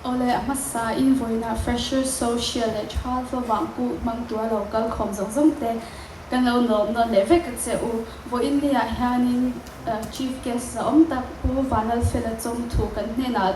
Awle, a hmasa in vawiinah Fresher Social leh Child Lovang Ku hmang tura lo kal khawm zawng zawng te kan lo nawm nawn leh vek a che u. Vawiin ni ah hianin Chief Guest zahawm tak Pu Vanlalfela chawngthu kan hnenah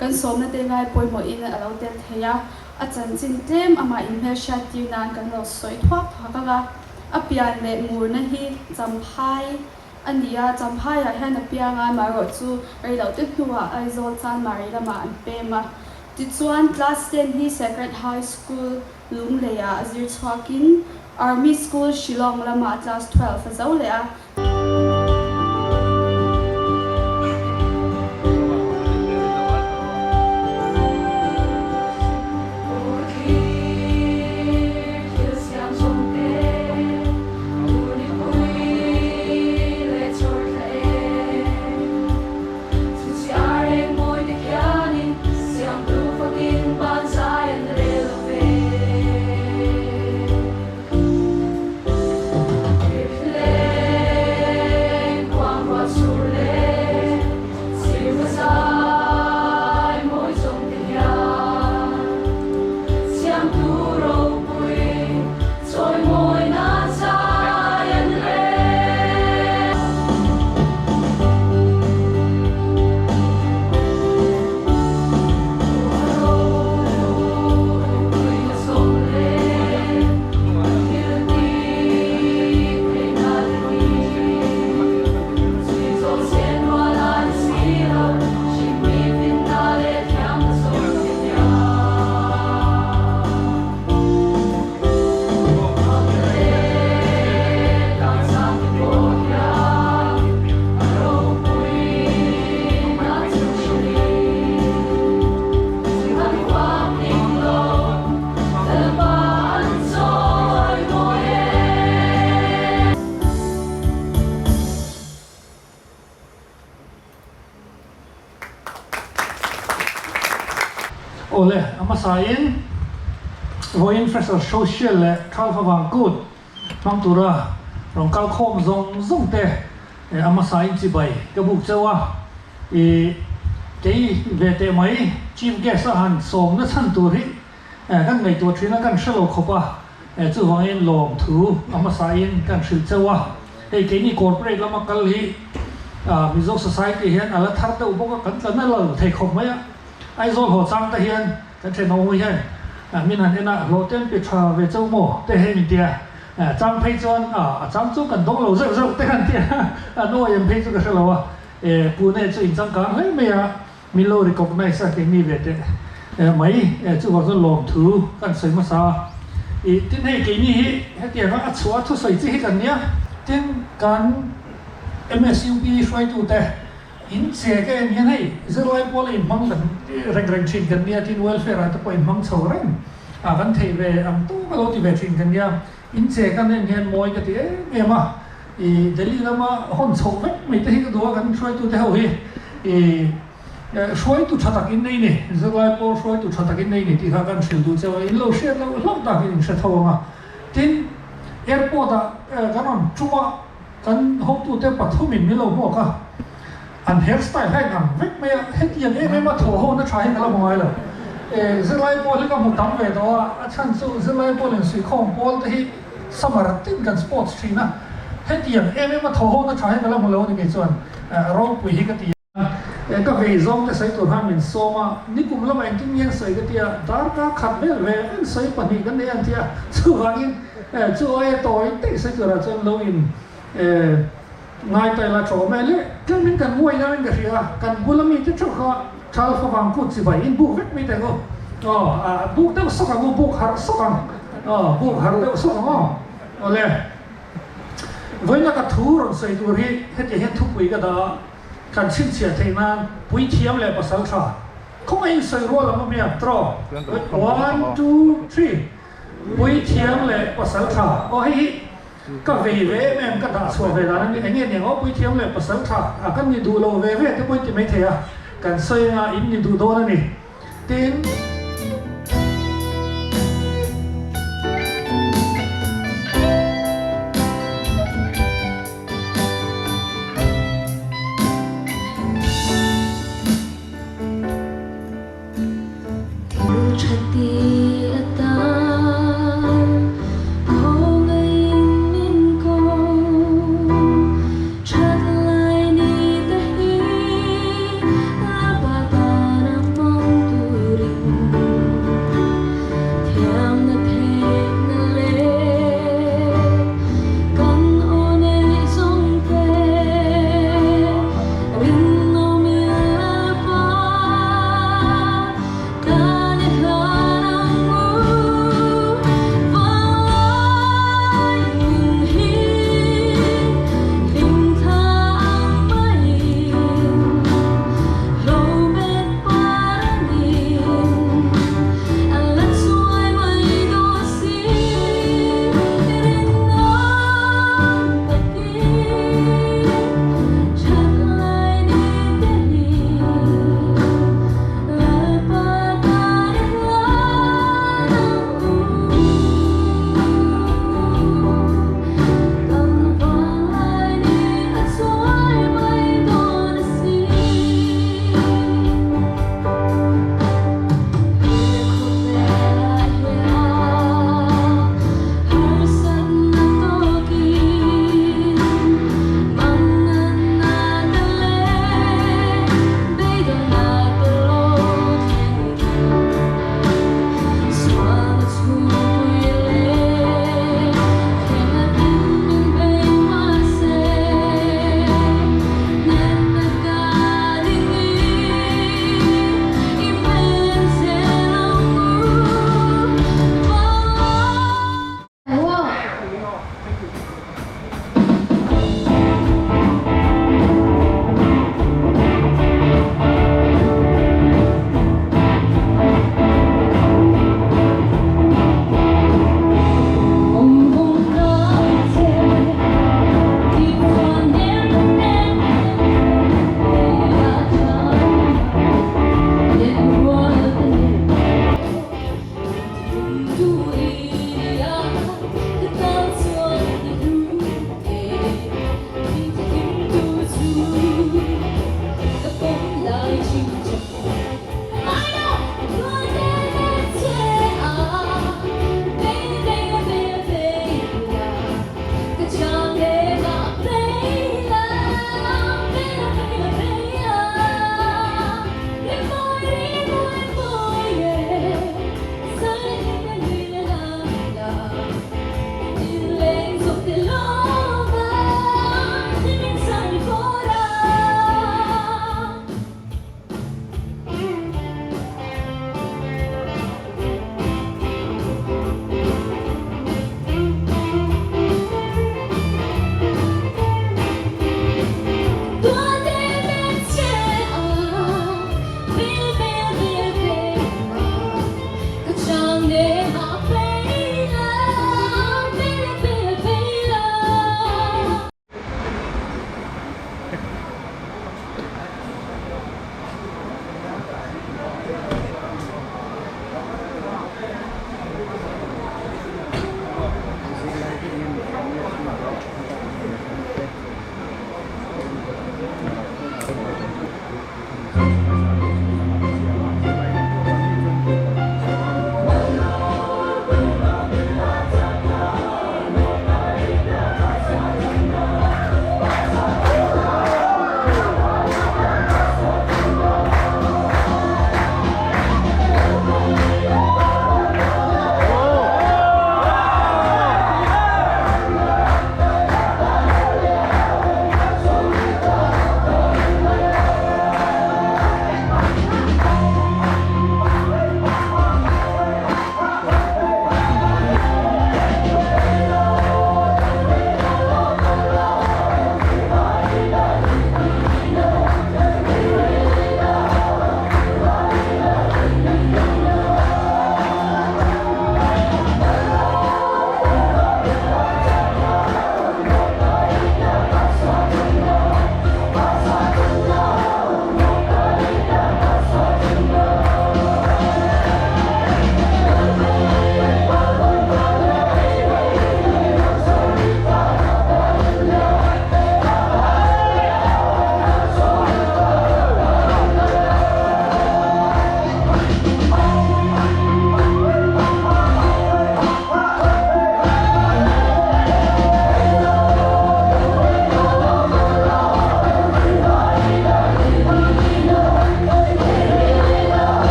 kan sawmna te ngai pawimawhin a lo tel thei a, a chanchin tlem amah inhmelhriat tir nan kan lo sawi thuak thuak ang a. A pian leh murna hi Champhai A ni a, Champhaiah hian a piang a, amaherawh chu reilote hnuah Aizawl Chanmari lamah an pem a. Tichuan, Class ten hi Sacred High School, Lungleiah a zir chhuakin Army School, Shillong lamah Class 12 a zo leh a. Awle, a hmasain vawiin Fresher Social leh Thalfa Vangkut hmang tura rawn kal khawm zawng zawng te a hmasain chibai ka buk cheu a. I kei ve teh mai Chief Guest a han sawmna chhan tur hi kan ngaihtuah thin a, kan hre lo khawp a. Chuvangin lawmthu a hmasain kan hrilh cheu a, hei keini corporate lama kal hi Mizo society hian a la thar deuh bawk a, kan tla na lo thei khawp mai a. Aizawl haw chang te hian kan thenawm hian min han en a, hlawh te an pe tha ve cheu maw te hei min ti a, chang phei chuan a chang chu kan dawng lo zeuh zeuh te kan ti a, an awi em phei chu ka hre lo a, Pune chu inchangkang hle mai a. Min lo recognize a keini ve teh mai chuvang chuan lawmthu kan sawi hmasa a. Ih tin hei keini hi hetianga a chhuah a thusawi chi hi kan nia. Tin kan MSUP hruaitute in che ka en hian hei zirlai pawl a inhmang kan reng reng thin kan nia tin welfare ah te pawh inhmang chho reng a kan theih ve ang tawk a lo ti ve thin kan nia. In che kan en hian mawi ka ti em em a. I Delhi lama hawn chhoh vek mai te hi ka duh a, kan hruaitute ho hi i hruaitu tha tak in nei ni, zirlai pawl hruaitu tha tak in nei ni tih kha kan hrilh duh cheu a, in lo hriat loh hlauh takin in hre tho ang a. Tin, airport ah kan rawn tum a, kan hotute pathumin min lo hmuak a, An hair style kha inang vek mai a, hetiang em em a thaw ho na tha hi ka la hmu ngai lo. Zirlai pawl hi ka hmu tam ve tawh a, a chhan chu zirlai pawl in suihkhawm pawl te hi summer tin kan sports thin a, hetiang em em a thaw ho na tha hi ka la hmu lo a ni kei chuan ropui hi ka ti a. Ka vei zawng te sawi tur khan min sawm a, nikum lamah engtin nge an sawi ka ti a, darkar khat vel ve an sawi pahnih kan nei a an ti a, chuvangin chu aia tawi daih sawi turah chuan lo in Ngai ta ila ṭawm e le, tlemin kan nguai deuh in ka hria a, kan bula mite ṭeuh kha ṭhal favang kut chibai in buk vek mai teh u. Aw, a buk deuh sawk ang u, buk harh sawk ang. Aw, buk harh deuh sawk ang aw. Aw le, vawiina ka thu rawn sawi tur hi hetiang hian thupui ka dah a, kan chhinchhiah theih nan puithiam leh pasal ṭha khawngaih in sawi rual ang u hmiang, trawh, one, two, three, puithiam leh pasal ṭha, aw hei hi. Ka vei ve em em, ka dah chhuah ve dan a ni. Enge nia aw puithiam leh pasal tha a kan ni duh lo ve ve te pawh in ti mai thei a, kan sawi anga in ni duh dawn a ni. Tin.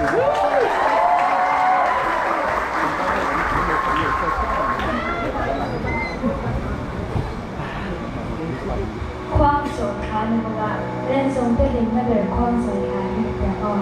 Khuang sawi thla ni bawk a, Lensawm te hlimna ber khuang sawi thla hi a tia aw.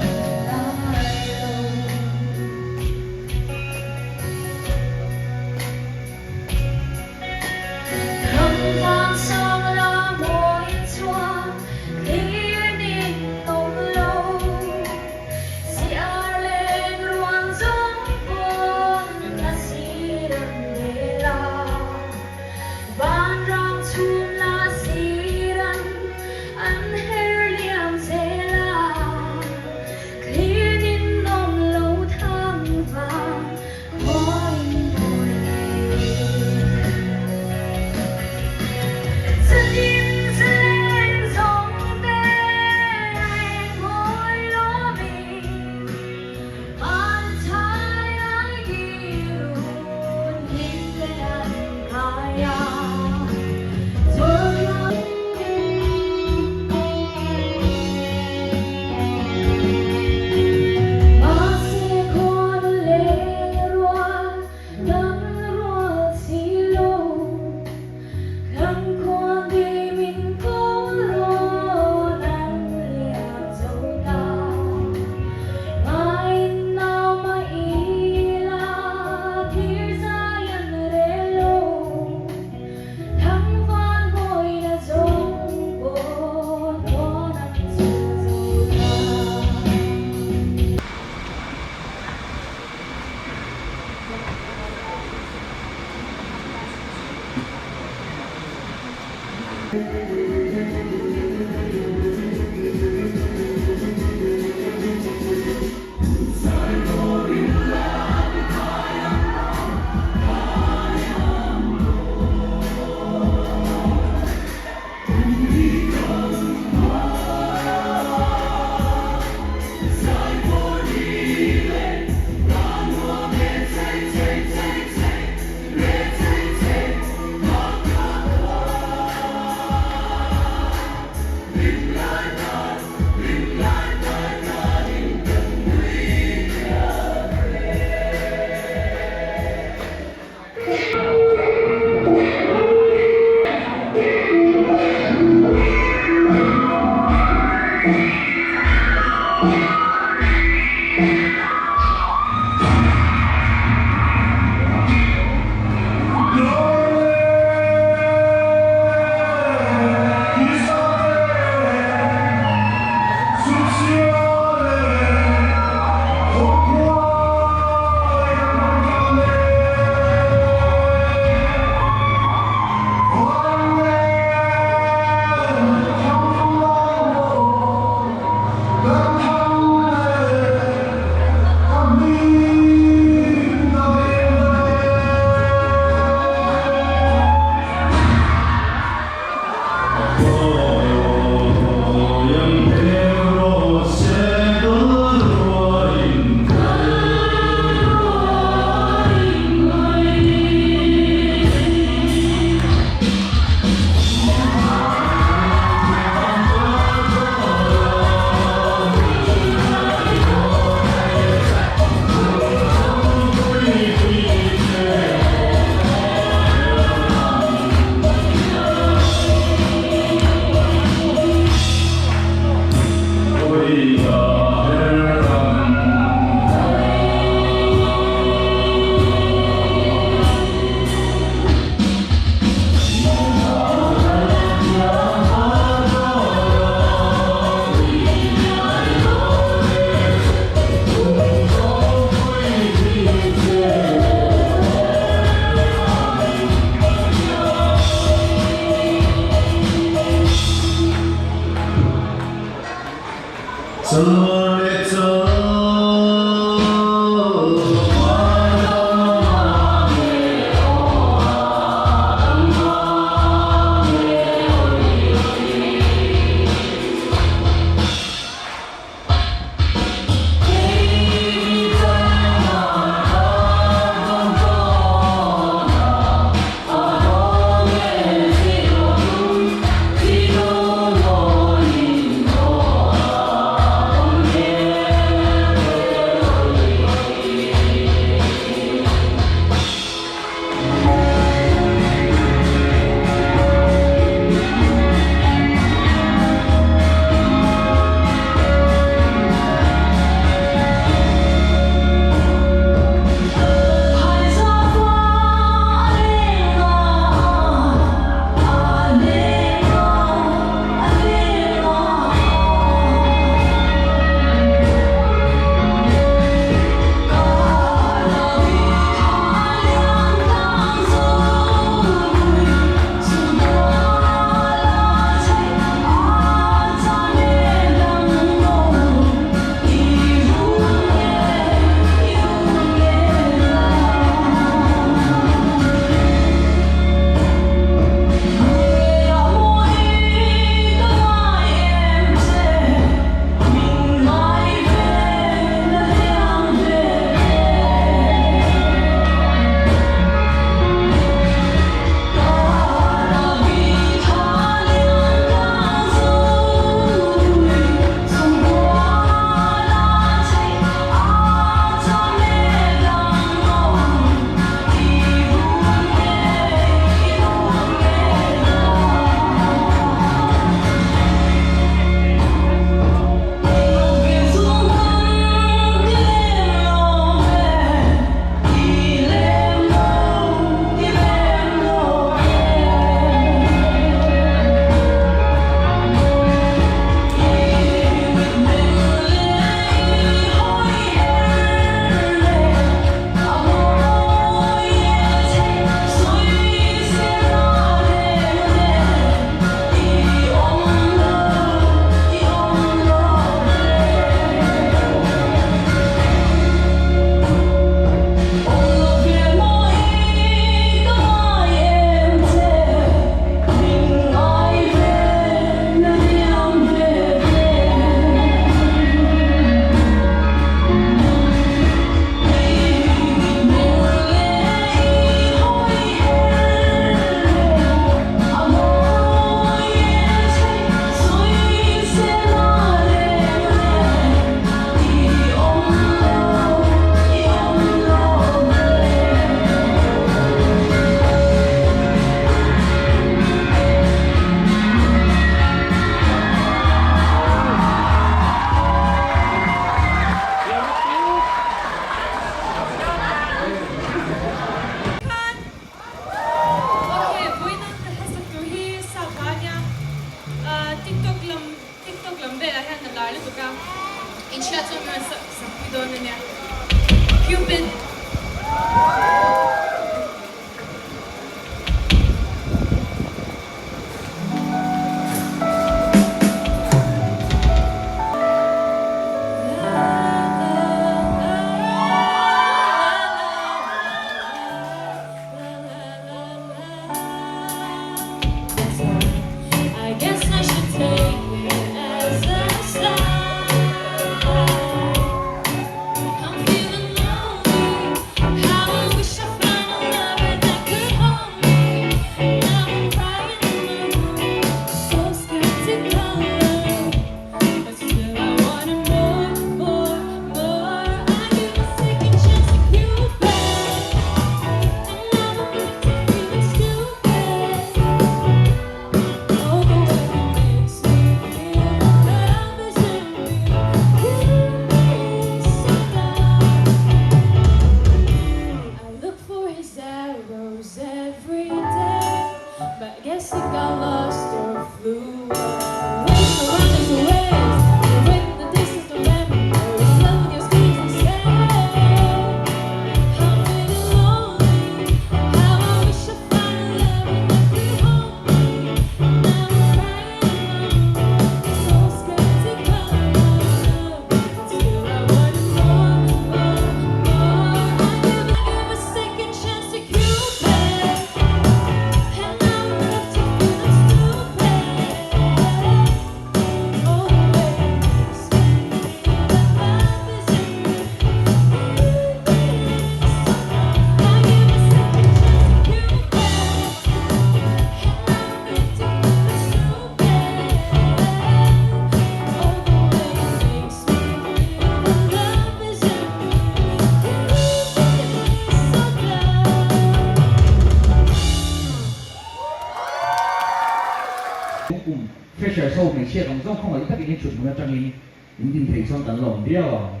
kum freshers ho hmeichhia zawng zawng khawngaih takin in thuthmun atangin in din thei chuan kan lawm viau ang.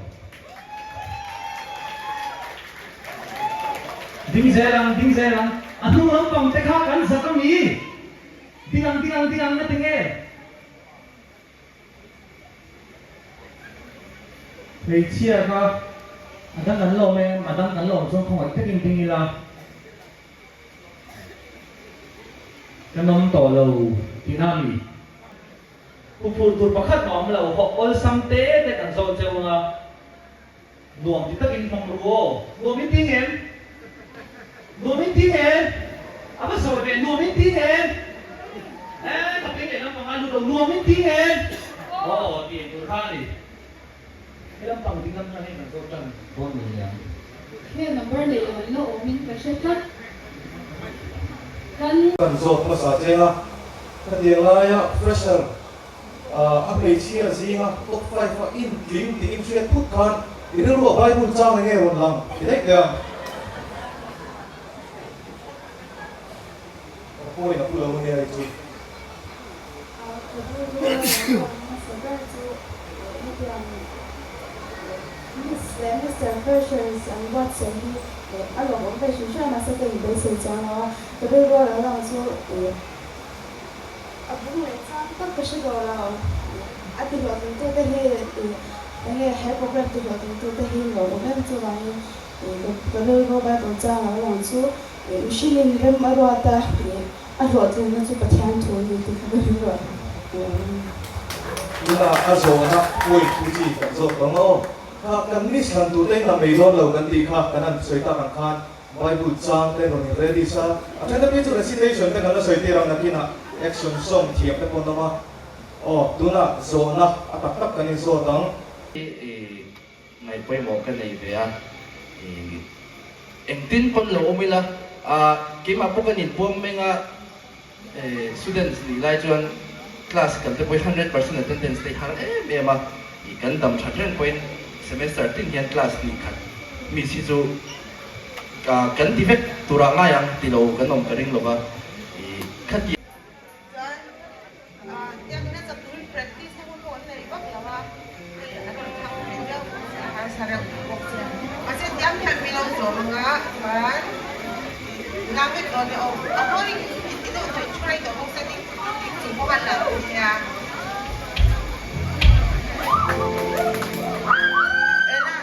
Ding zel ang, ding zel ang. A hnung lampang te kha kan zak ami? Ding ang, ding ang, ding ang na tinge? Hmeichhia kha a dang kan lawm em? A dang kan lawm chuan khawngaih takin ding ila. Ka nawm tawh lo tihna a mi? Huphurh tur pakhat mah awm lo, hawh awlsam te te kan zawt cheu ang a, nuam ti takin hmang ru aw. Nuam in ti ngem? Nuam in ti ngem? A va sawi ve, nuam in ti ngem? Eh, ka peng leh lampang a lut lo, nuam in ti ngem? Aw, ti tur kha a ni. He lampang ding lam khan hei kan zawt tan dawn lo niang. He number nei lo an la awmin ka hre tlat. Kan. Kan zawt hmasa cheng a, khatiang laia fresher a hmeichhia zinga top five a intling tih in hriat phut khan i rilru a Bible chang enge rawn lang ti daih teh ang. Ka point a pu lo ania hei chu. Ka rilru a rawn lang hmasa ber chu hetiang Miss leh Mister Freshers an buatsaih hi a lawmawm ve hrim hrim a, mahse ka inbeisei chuang lo a, ka rilru a rawn lang chu a bung leh chang tak ka hre tawh lo. A tihlawhtlingtute hi enge he program tihlawhtlingtute hi lawmawm em chuvangin ka rilru Bible chang a rawn lang chu Mihringin rem a ruat a, a hlawhtlinna chu Pathian thu a ni tih kha ka rilruah a lo lang. Tuna a zawhna point thu chi kan zawt tawh ang aw. Kha kan miss han tur te in lam ei dawn lo kan tih kha kan han sawi tak ang khan Bible chang te rawn in ready sa. A then apiang chu recitation te kan la sawi tir ang nakinah action song thiam te pawh an awm a. Aw tunah zawhna a tak tak kan in zawt ang. Ngaih pawimawh ka nei ve a, engtin pawn lo awm ila, keimah pawh kan inpuang meng a, students nih lai chuan class kan te pawhin 100% attendance te hi har em em a, kan dam that reng pawhin semester tin hian class hnih khat miss hi chu kan ti vek turah ngai ang ti lo kan awm ka ring lova, khati. Chuan tiangin a chak turin practice na hun pawh an nei vak lo a, hei an rawn thang thei viau bawk sia, a harsa reuh bawk sia. Mahse tiang hian mi lo zawm ang a, chuan la vek dawn e aw, a hawing in ti deuh thei thu rei tawh bawk sia ding ding chung pawh khan la dawn nia. Ela.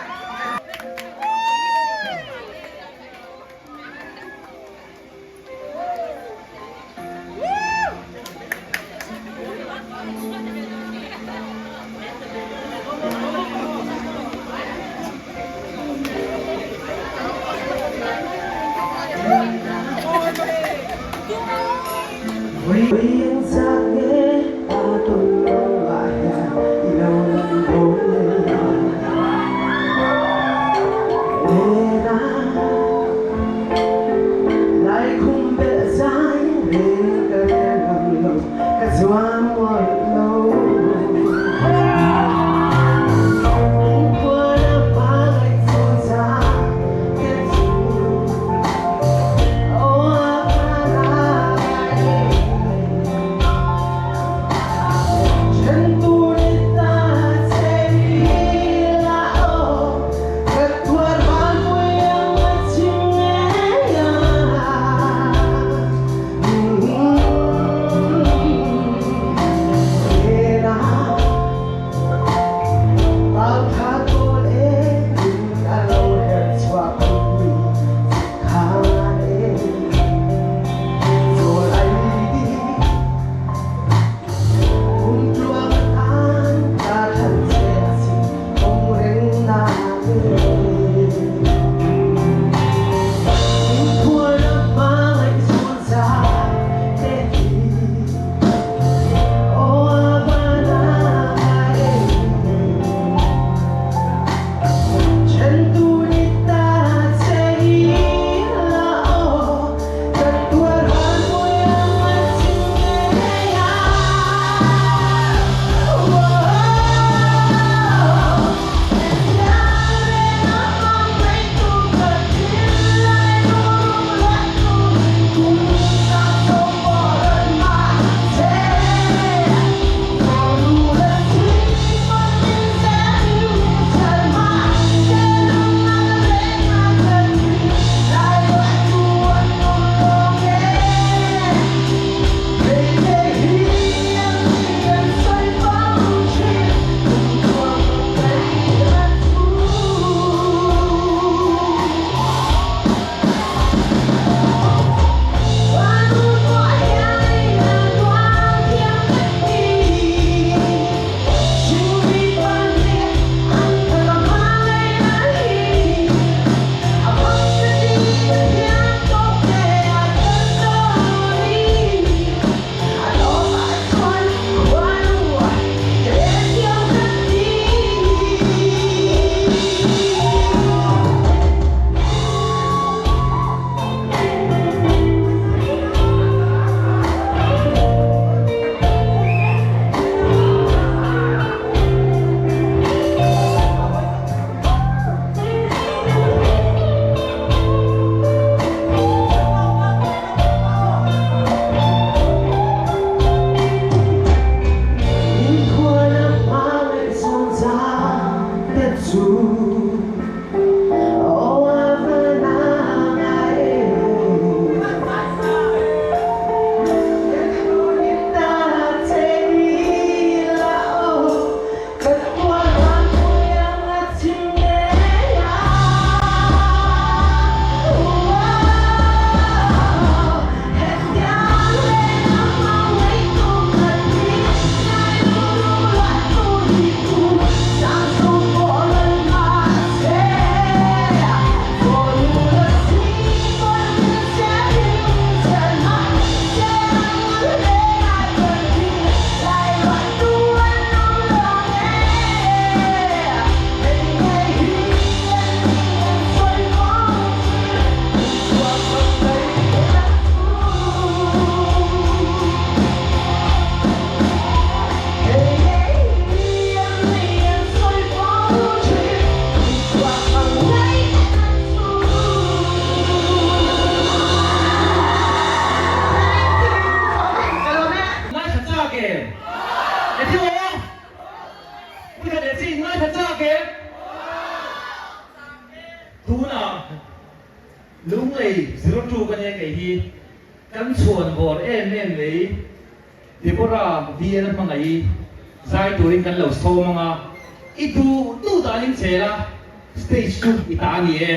Lunglei 02 ka nia kei hi kan chhuan vawr em em mai Deborah VL hmangaih zai turin kan lo sawm ang a, i duh duh danin chel a, stage chu i ta a ni e.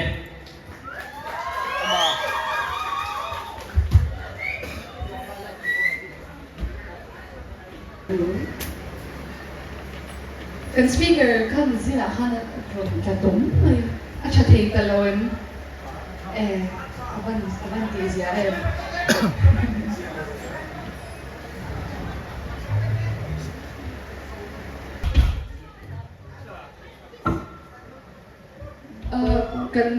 Kan speaker kha Mozilla khan a rawn tla tawm mai, a tha thei ta lo em? E, a van a van tih zia em? Kan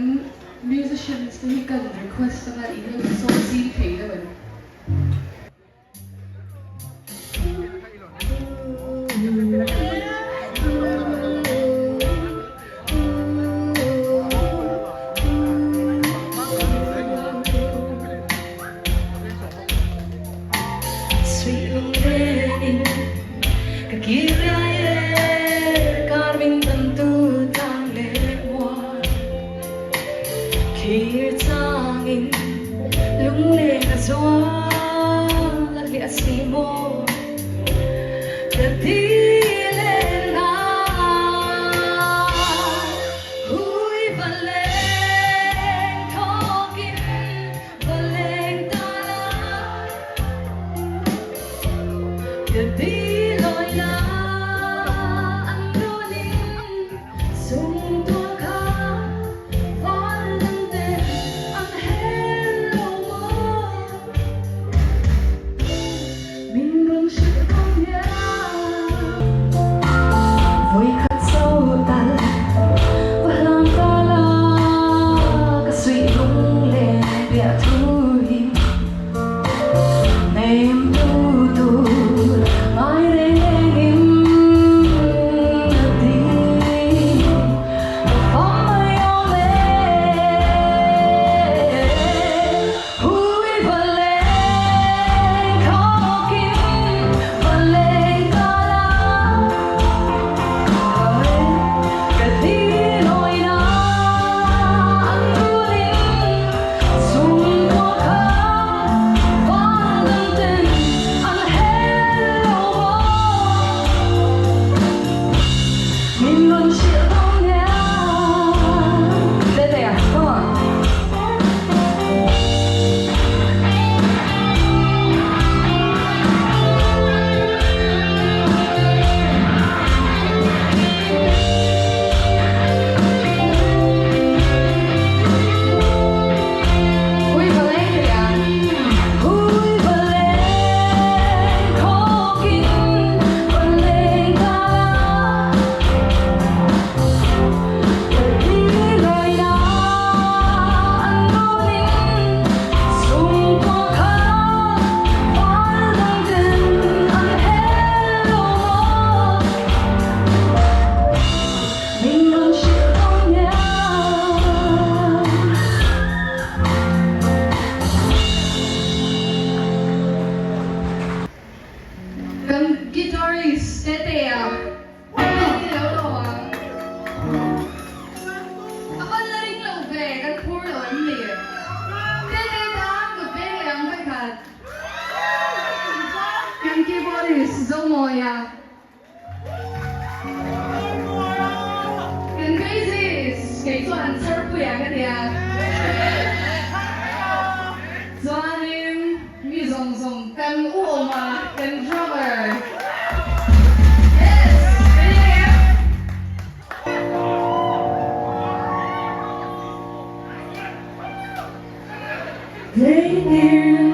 musicians te hi kan request anga in lo sawm zing thei deuh em? Kan guitarist Tetea Ni lo lo ang. A van la ring lo ve, kan phur lo em ni? Tete tan kut veng leh ang vawikhat. Kan keyboardist Zomawia. Kan bassist kei chuan Chharpuia ka nia. Chuanin mi zawng zawng kan u awm a, kan drummer. Yes! Ready leh em?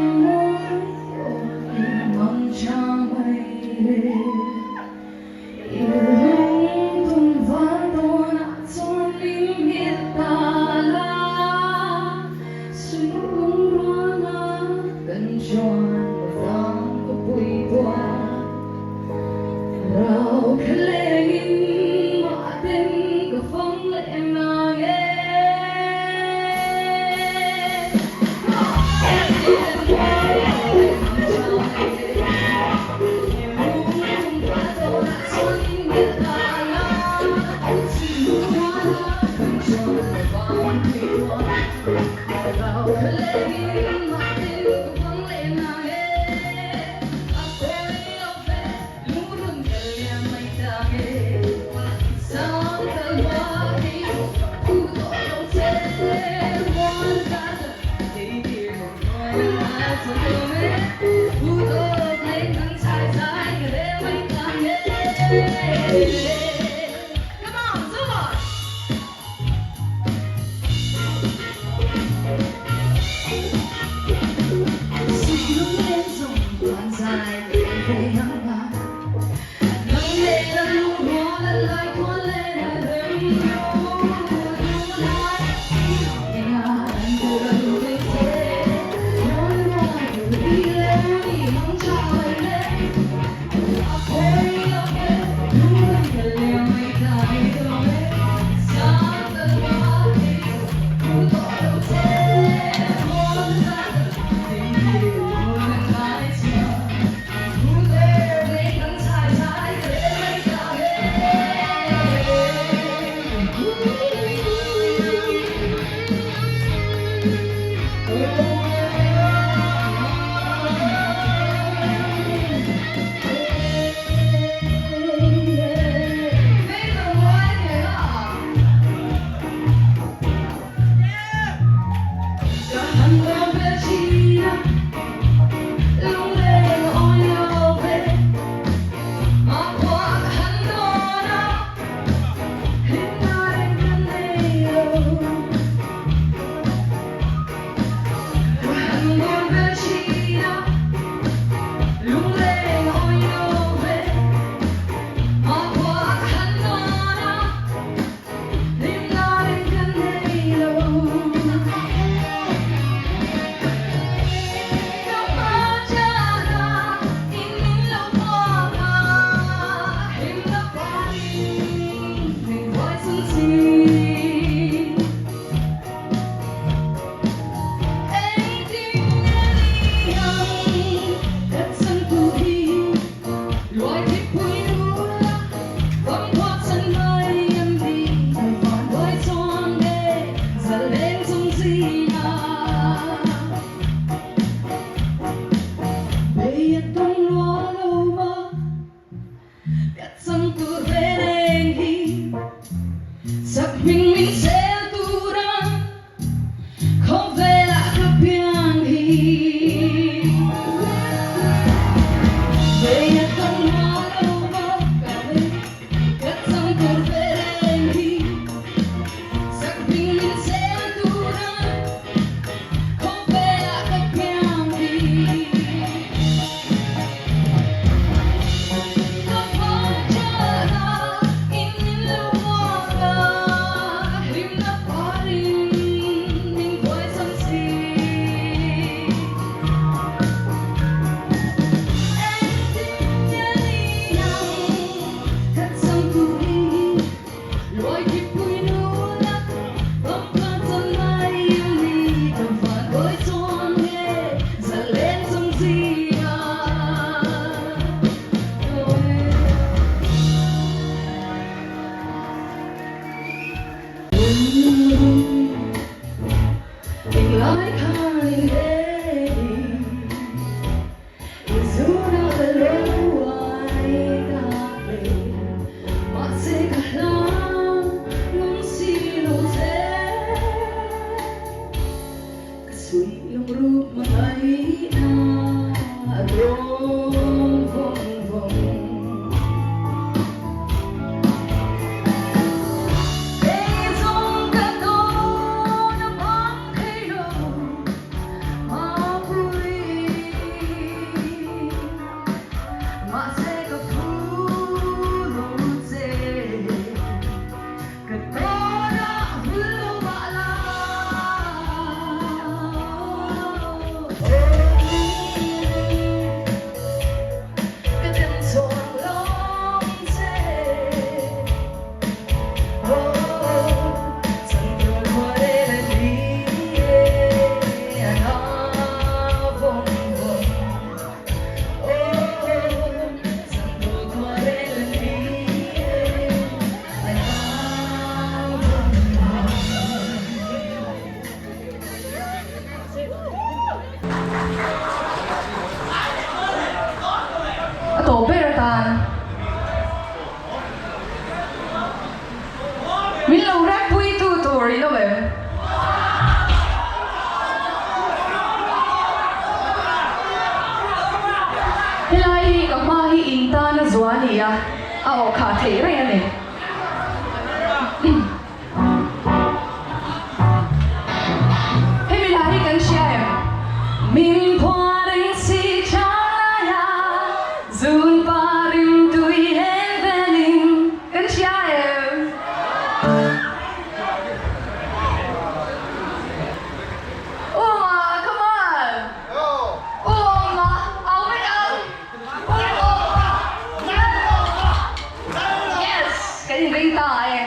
tawp ber atan. Min lo rap pui tu tur in awm em? Helai hi ka hma hi in tan a zua a ni a, a awh khah theih reng a ni. Hemi lah hi kan hria em? Min phuarin si chang laia zun parin tui leng velin kan hria em? Uma, come on! Uma, au vek ang! Yes! Kan inring ta e.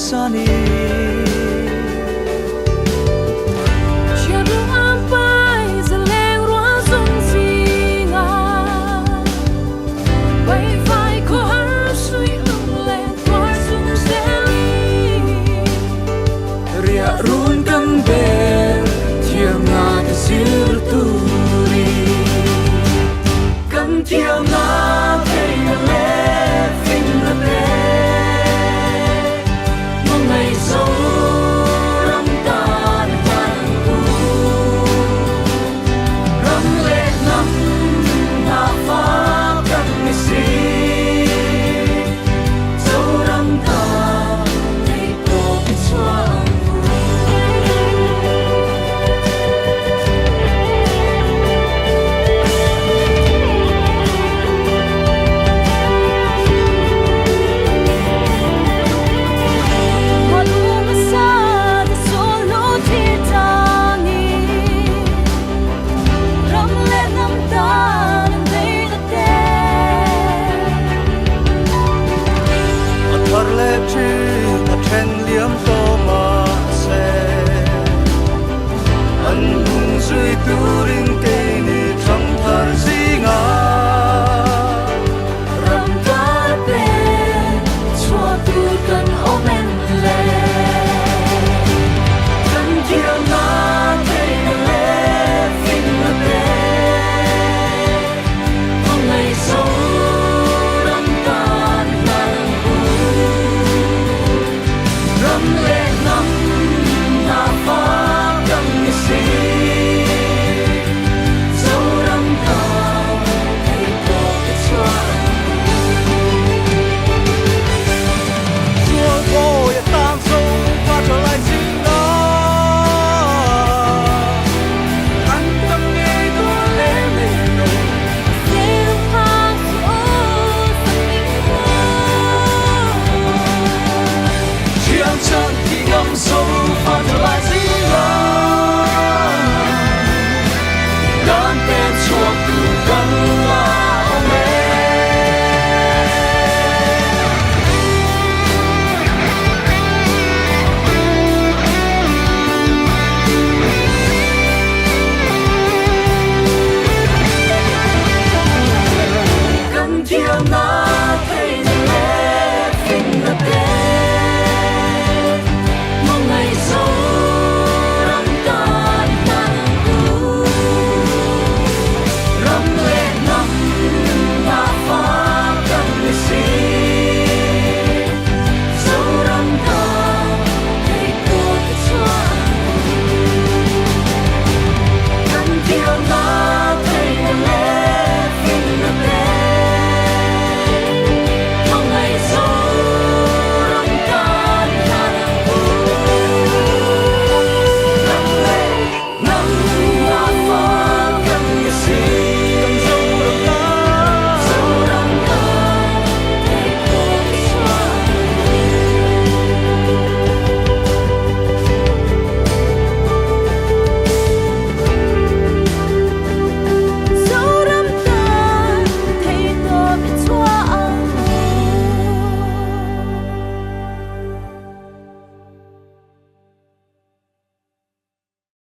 sani. Riah run kan bel thiam na te zir turi. Kan thiam.